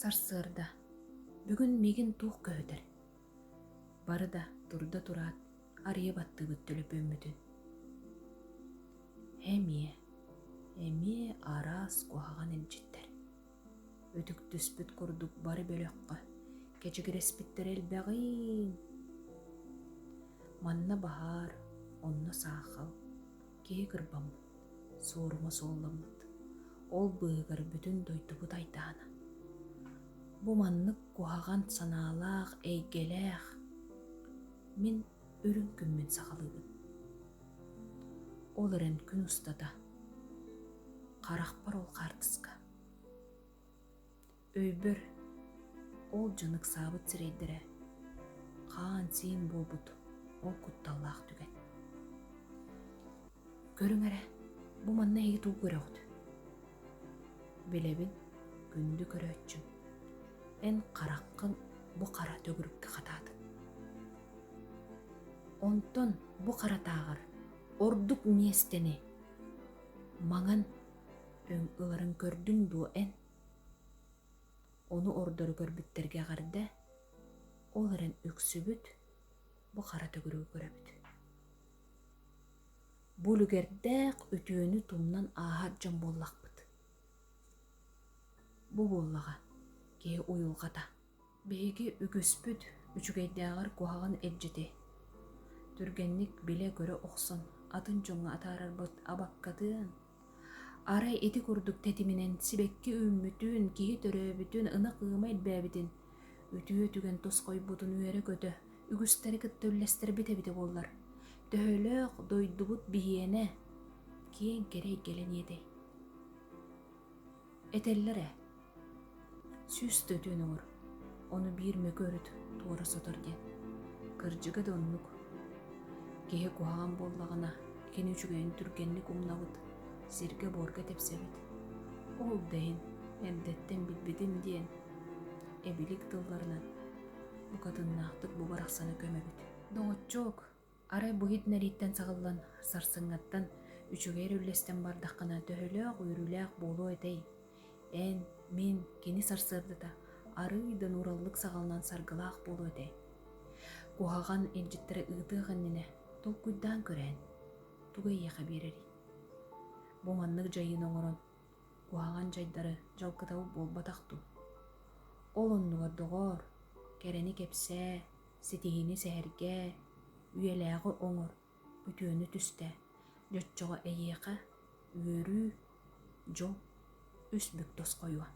Сарсыарда бүгүн миигин туох көһүтэр? Бары да турда тураат арыйа баттыыбыт төлөпүөммүтүн. Эмиэ, эмиэ араас куһаҕан илдьиттэр. Үтүктүспүт курдук бары бөлөххө кэчигирэспиттэрэ элбэҕиин. Манна баһаар, онно саахал, киһи кырбаммыт, суорума суолламмыт. Ол быыһыгар бүтүн дойдубут айдаана. Бу маннык куһаҕан санаалаах, эйгэлээх мин үрүҥ күммүн саҕалыыбын. Ол эрэн күн устата харахпар ол хаартыска. Өйбөр ол дьон ыксаабыт сирэйдэрэ хаан-сиин буолбут ол кутталлаах түгэн. Көрүҥ эрэ, бу манна эһиги тугу көрөҕүт? Билэбин, күндү көрөөччүм, эн хараххын бу хара төгүрүккэ хатаатыҥ. Онтон бу харатааҕар ордук миэстэни маҥан өҥ ыларын көрдүҥ дуо эн? Ону ордору көрбүттэргэ эҕэрдэ, ол эрэн үксүбүт бу хара төгүрүгү көрөбүт. Бу үлүгэрдээх үтүөнү тумнан ааһар дьон буоллахпыт. Бу буоллаҕа киһи уйулҕата. Биһиги үгүспүт үчүгэйдээҕэр куһаҕан илдьити түргэнник билэ-көрө охсон атын дьоҥҥо атаарарбыт абаккатын. Арай ити курдук тэтиминэн сибэкки үүммүтүн, киһи төрөөбүтүн, ынах ыама элбээбитин, үтүө түгэн тосхойбутун үөрэ-көтө үгүстэри кытта үллэстэрбит эбитэ буоллар, төһөлөөх дойдубут биһиэнэ киэҥ кэрэ эйгэлэниэ этэй? Этэллэр ээ, сүүс да үтүөнү оҥор, ону биир мөкү өрүт туора сотор диэн. Кырдьыга да оннук. Киһи куһаҕан буоллаҕына, кини үчүгэйин түргэнник умнабыт, сиргэ-буорга тэпсэбит. Ол да иһин эрдэттэн билбитим диэн эбилик тылларынан букатыннаахтык бу барахсаны көмөбүт. Доҕоччуок, Арай бу иһитиннэрииттэн саҕыллан, сарсыҥҥаттан үчүгэй эрэ үллэстэн бардаххына төһөлөөх үөрүүлээх буолуо этэй? Эн, мин, кини сарсыардата арыый да нуураллык саҕаланан саргылаах буолуо этэй? Куһаҕан илдьиттэри ыытыах иннинэ толкуйдаан көрөөн, тугу эйиэхэ биэрэрий? Бу маннык дьайыыны оҥорон, куһаҕан дьайдары дьалкытабыт буолбатах дуу? Ол оннугар, доҕоор, кэрэни кэпсээ, ситиһиини сэһэргээ, үйэлээҕи оҥор, үтүөнү түстээ, дьоччоҕо эйиэхэ үөрүү, дьол үс бүк тосхойуо.